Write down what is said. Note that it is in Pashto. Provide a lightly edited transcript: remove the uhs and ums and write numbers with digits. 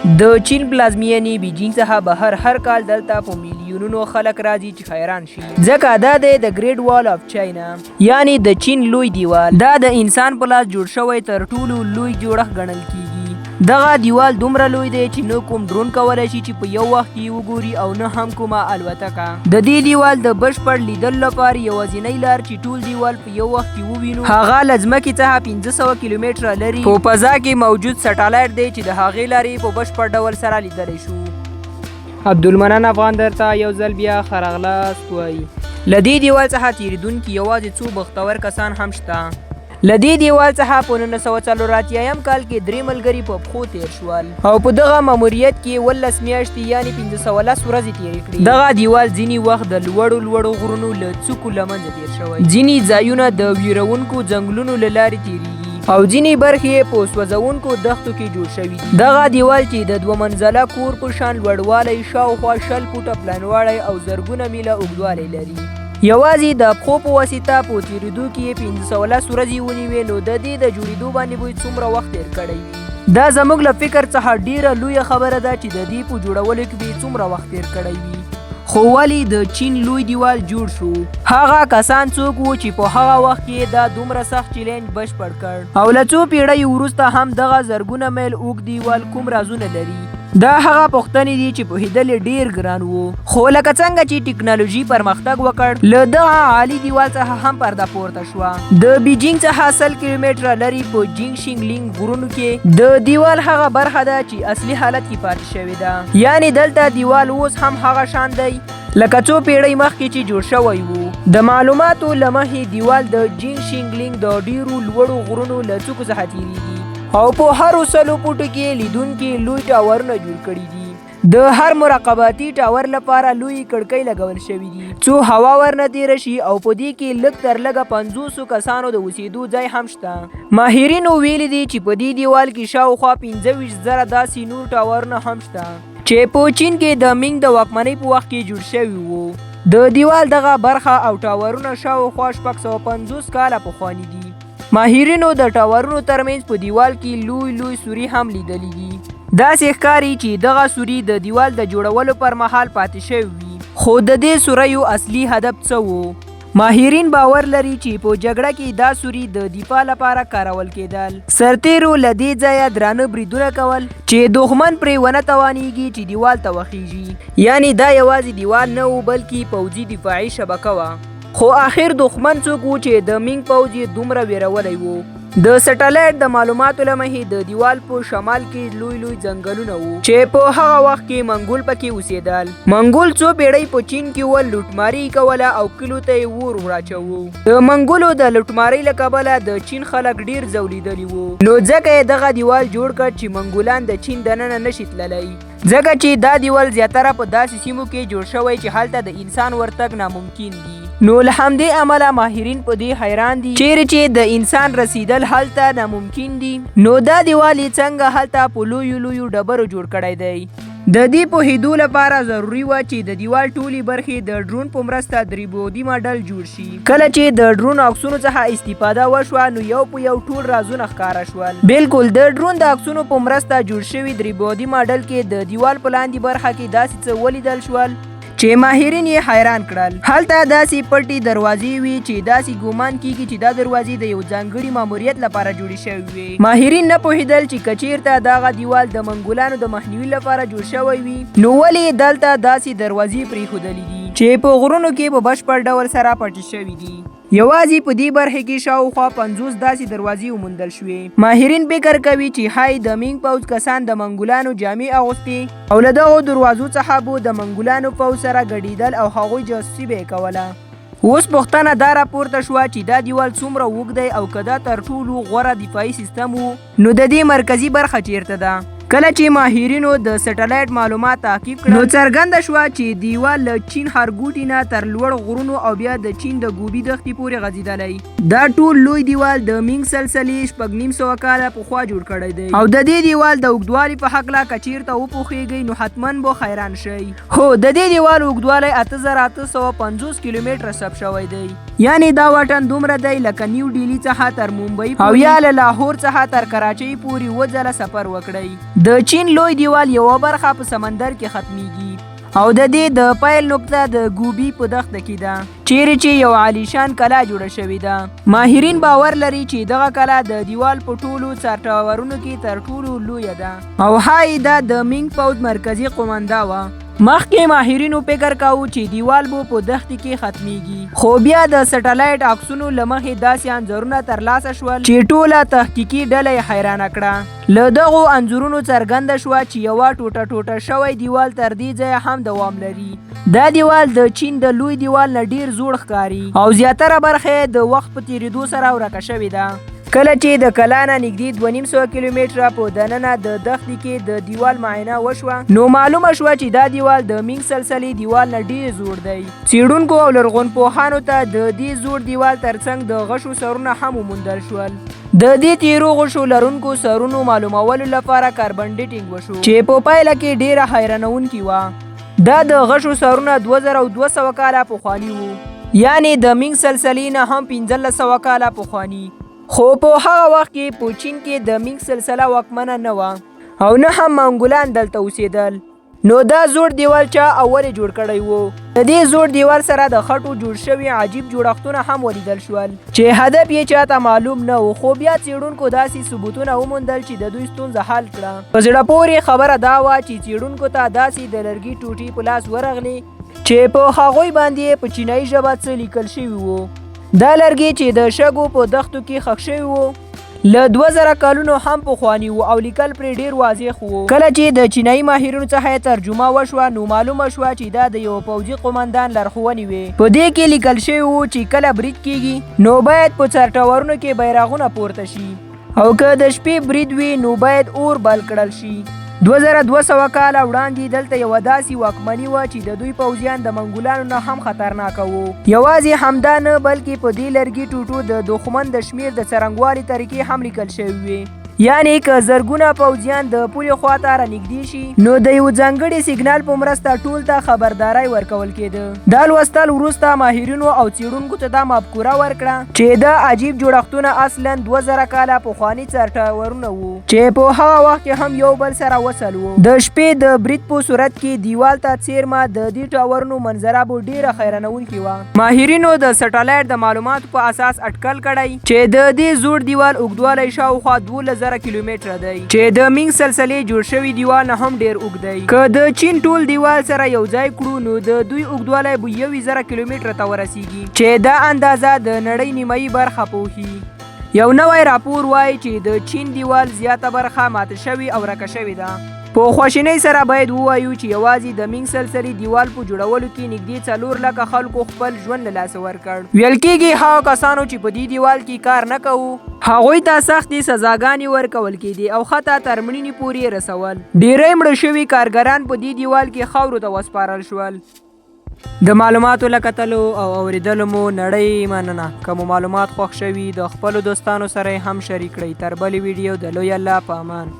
د چین پلازمینې بیجینګ څخه بهر هر کال دلته په میلیونونو خلک راځي چې حیران شي، ځکه دا دی د ګریټ وال اف چاینا، یعنی د چین لوی دیوال. دا د انسان په لاس جوړ شوی تر ټولو لوی جوړښت ګڼل کیږي. دغه دیوال دومره لوی دی چې نه کوم ډرون کولی شي چې په یو وخت کې وګوري او نه هم کومه الوتکه. د دې دیوال د بشپړ لیدلو لپاره یوازینۍ لار چې ټول دیوال په یو وخت کې ووینو هغه له ځمکې څخه 500 کیلومتره لرې په فضا کې موجود سټلایټ دی چې د هغې لارې په بشپړ ډول سره لیدلی شو. عبدالمنان افغان درته یو ځل بیا ښه راغلاست وایي. له دې دیوال څخه تیریدونکي یوازې څو بختور کسان هم شته. له دې دیوال څخه په 1984 کال کې درې ملګري په پښو تیر شول او په دغه ماموریت کې 17 میاشتې یعنې 510 ورځې تیرې کړې. دغه دیوال ځینې وخت د لوړو لوړو غرونو له څوکو له منځه تیر شوی، ځینې ځایونه د ویرونکو ځنګلونو له لارې تیریږي او ځینې برخې یې په سوځونکو دښتو کې جوړ شوي دي. دغه دیوال چې د دوه منزله کور په شان لوړوالی شاوخوا 20 فوټه پلنوالی او زرګونه میله اوږدوالی لري، یوازې د پښو په واسطه په تیریدو کې یې 510 ورځې ونیوې، نو د دې د جوړېدو باندې به یې څومره وخت تېر کړی وي؟ دا زموږ له فکر څخه ډېره لویه خبره ده چې د دې په جوړولو کې به یې څومره وخت تېر کړی وي. خو ولې د چین لوی دیوال جوړ شو؟ هغه کسان څوک وو چې په هغه وخت کې یې دا دومره سخت چیلنج بشپړ کړ او له څو پیړیو وروسته هم دغه زرګونه میل اوږد دیوال کوم رازونه لري؟ دا هغه پوښتنې دي چې پوهېدل یې ډېر ګران وو، خو لکه څنګه چې ټکنالوژي پرمختګ وکړ، له دغه عالي دیوال څخه هم پرده پورته شوه. د بیجینګ څخه 100 کیلومتره لرې په جینګ شینګ لینګ غرونو کې د دیوال هغه برخه ده چې اصلي حالت کې پاتې شوې ده، یعنې دلته دیوال اوس هم هغه شان دی لکه څو پیړۍ مخکې چې جوړ شوی وو. د معلوماتو له مخې دیوال د جینګ شینګ لینګ د ډېرو لوړو غرونو له څوکو څخه تېرېږي او په هرو 100 فوټو کې لیدونکي لوی ټاورونه جوړ کړي دي. د هر مراقباتي ټاور لپاره لویې کړکۍ لګول شوې دي څو هوا ورنه تېره شي او په دې کې لږ تر لږه 50 کسانو د اوسېدو ځای هم شته. ماهرینو ویلي دي چې په دې دیوال کې شاوخوا 25,000 داسې نور ټاورونه هم شته چې په چین کې د مینګ د واکمنۍ په وخت کې جوړ شوي وو. د دیوال دغه برخه او ټاورونه شاوخوا 650 کاله پخواني دي. ماهرینو د ټاورونو ترمنځ په دیوال کې لوی لوی سوري هم لیدلي دي. داسې ښکاري چې دغه سوري د دیوال د جوړولو پر مهال پاتې شوی وي، خو د دې سوریو اصلي هدف څه وو؟ ماهرین باور لري چې په جګړه کې دا سوري د دفاع لپاره کارول کېدل. سرتیرو له دې ځایه درانه بریدونه کول چې دښمن پرې ونه توانیږي چې دیوال ته وخیژي. یعنې دا یوازې دیوال نه و، بلکې پوځي دفاعي شبکه وه. خو اخر دښمن څوک وو چې د مینګ پوځ یې دومره ویرولی وو؟ د سټلایټ د معلوماتو له مخې د دیوال په شمال کې لوی لوی ځنګلونه وو چې په هغه وخت کې منګول پکې اوسېدل. منګول څو پیړۍ په چین کې ول، لوټماري یې کوله او کلیو ته یې اور وراچوو. د منګولو د لوټمارۍ له کبله د چین خلک ډیر ځولیدلي وو، نو ځکه یې دغه دیوال جوړ کړ چې منګولان د چین دننه نشي تللی. ځکه چې دا دیوال زیاتره په داسې سیمو کې جوړ شوی چې هلته د انسان ورتګ ناممکن دي، نو له همدې امله ماهرین په دې حیران دي چیرې چې د انسان رسیدل هلته ناممکن دي، نو دا دیوال یې څنګه هلته په لویو لویو ډبرو جوړ کړی دی. د دې پوهېدو لپاره ضروري وه چې د دیوال ټولې برخې د ډرون په مرسته درې بعدي ماډل جوړ شي. کله چې د ډرون عکسونو څخه استفاده وشوه نو یو په یو ټول رازونه ښکاره شول. بلکل د ډرون د عکسونو په مرسته جوړ شوي درې بعدي ماډل کې د دیوال په لاندې برخه کې داسې څه ولیدل شول چې ماهرین یې حیران کړل. هلته داسې پټې دروازې وې چې داسې ګومان کیږي چې دا دروازې د یو ځانګړي ماموریت لپاره جوړې شوې وې. ماهرین نه پوهېدل چې که چیرته دغه دیوال د منګولانو د مخنیوي لپاره جوړ شوی وي نو ولې یې دلته داسې دروازې پرېښودلې دي چې په غرونو کې په بشپړ ډول سره پټې شوې دي. یوازې په دې برخې کې شاوخوا 50 داسې دروازې وموندل شوې. ماهرین فکر کوي چې ښايي د مینګ پوځ کسان د منګولانو جامې اغوستې او له دغو دروازو څخه به د منګولانو پوځ سره ګډېدل او هغوی جاسوسي به یې کوله. اوس پوښتنه دا راپورته شوه چې دا دیوال څومره اوږد دی او که دا تر ټولو غوره دفاعي سیستم و نو د دې مرکزي برخه چیرته ده؟ کله چې ماهرینو د سټلایټ معلومات تعقیب کړل نو څرګنده شوه چې دیوال له چین ښارګوټي نه تر لوړ غرونو او بیا د چین د ګوبي دښتې پورې غځېدلی. دا ټول لوی دیوال د مینګ سلسلې 650 کاله پخوا جوړ کړی دی او د دې دیوال د اوږدوالي په هکله که چیرته وپوښیږئ نو حتما به حیران شئ. هو، د دې دیوال اوږدوالی 8850 کیلومتره ثبت شوی دی، یعنې دا واټن دومره دی لکه نیو ډیلي څخه تر ممبئی او یا له لاهور څخه تر کراچۍ پورې 7 ځله سفر وکړئ. د چین لوی دیوال یوه برخه په سمندر کې ختمیږي او د دې د پیل نقطه د ګوبي په دښته کې ده، چیرې چې یو عالیشان کلا جوړه شوې ده. ماهرین باور لري چې دغه کلا د دیوال په ټولو څارټاورونو کې تر ټولو لویه ده او ښایي دا د مینګ پوځ مرکزي قومنده وه. مخکې ماهرینو فکر کاوه چې دیوال به په دښتې کې ختمیږي، خو بیا د سټلایټ عکسونو له مخې داسې انځورونه ترلاسه شول چې ټوله تحقیقي ډله یې حیرانه کړه. له دغو انځورونو څرګنده شوه چې یوه ټوټه ټوټه شوی دیوال تر دې ځایه هم دوام لري. دا دیوال د چین د لوی دیوال نه ډیر زوړ ښکاري او زیاتره برخه یې د وخت په تیریدو سره ورکه شوې ده. کله چې د کلا نه نږدې 2.5 کیلومتره په دننه د دښتې کې د دیوال معاینه وشوه، نو معلومه شوه چې دا دیوال د مینګ سلسلې دیوال نه ډیر زوړ دی. څیړونکو او لرغونپوهانو ته د دې زوړ دیوال ترڅنګ د غشو سرونه هم وموندل شول. د دې تیرو غشو لرونکو سرونو معلومولو لپاره کاربن ډیټینګ وشو، چې په پایله کې ډیره حیرانوونکې وه. دا د غشو سرونه 2200 کاله پخواني وو، یعنې د مینګ سلسلې نه هم 1500 کاله پخواني. خو په هغه وخت کې په چین کې د مینګ سلسله واکمنه نه وه او نه هم منګولان دلته اوسېدل. نو دا زوړ دیوال چا او ولې جوړ کړی وو؟ د دې زوړ دیوال سره د خټو جوړ شوي عجیب جوړښتونه هم ولیدل شول چې هدف یې چاته معلوم نه و، خو بیا څیړونکو داسې ثبوتونه وموندل چې د دوی ستونزه حل کړه. په زړه پورې خبره دا وه چې څیړونکو ته داسې د لرګي ټوټې په لاس ورغلې چې په هغوی باندې په چینایي ژبه څه لیکل شوي وو. دا لرګي چې د شګو په دښتو کې ښخ شوي وو له 2000 کلونو هم پخواني وو او لیکل پرې ډیر واضح وو. کله چې د چینایي ماهرینو څخه یې ترجمه وشوه، نو معلومه شوه چې دا د یوه پوځي قومندان لارښوونې وې. په دې کې لیکل شوي وو چې کله برید کیږي نو باید په څرټاورونو کې بیرغونه پورته شي او که د شپې برید وي نو باید اور بل کړل شي. 2200 کاله وړاندې دلته یوه داسې واکمني وه چې د دوی پوځیان د منګولانو نه هم خطرناکه وو. یوازې همدا نه، بلکې په دې لرګي ټوټو د دښمن د شمیر د څرنګوالي طریقې هم لیکل شوې وې. یعنې که زرګونه پوځیان د پولې خواته رانږدې شي، نو د یو ځانګړي سیګنال په مرسته ټول ته خبرداری ورکول کېده. دا لوستل وروسته ماهرینو او څېړونکو ته دا مفکوره ورکړه چې دا عجیب جوړښتونه اصلا 2000 کاله پخواني څرټاورونه وو چې په هغه وخت کې هم یو بل سره وصل وو. د شپې د برید په صورت کې دیوال ته څیرمه د دې ټاورونو منظره به ډیره حیرانوونکې وه. ماهرینو د سټلایټ د معلوماتو په اساس اټکل کړی چې د دې زوړ دیوال اوږدوالی شاوخوا 12,000 کیلومتره دی، چې د مینګ سلسلې جوړ شوي دیوال نه هم ډیر اوږد دی. که د چین ټول دیوال سره یو ځای کړو، نو د دوی اوږدوالی به 21,000 کیلومتره ته ورسیږي، چې دا اندازه د نړۍ نیمایي برخه پوښي. یو نوی راپور وایي چې د چین دیوال زیاته برخه ماته شوې او ورکه شوې ده. په خواشینۍ سره باید ووایو چې یوازې د مینګ سلسلې دیوال په جوړولو کې نږدې 4 لکه خلکو خپل ژوند له لاسه ورکړ. ویل کیږي هغه کسانو چې په دې دیوال کې کار نه کوو، هغوی ته سختې سزاګانې ورکول کېدې او حتی تر مړینې پورې رسول. ډیری مړه شوي کارګران په دې دیوال کې خاورو ته وسپارل شول. د معلوماتو له کتلو او اوریدلو مو نړۍ مننه. که مو معلومات خوښ شوي، د خپلو دوستانو سره یې هم شریک کړئ. تر بلې ویډیو د لوی الله په امان.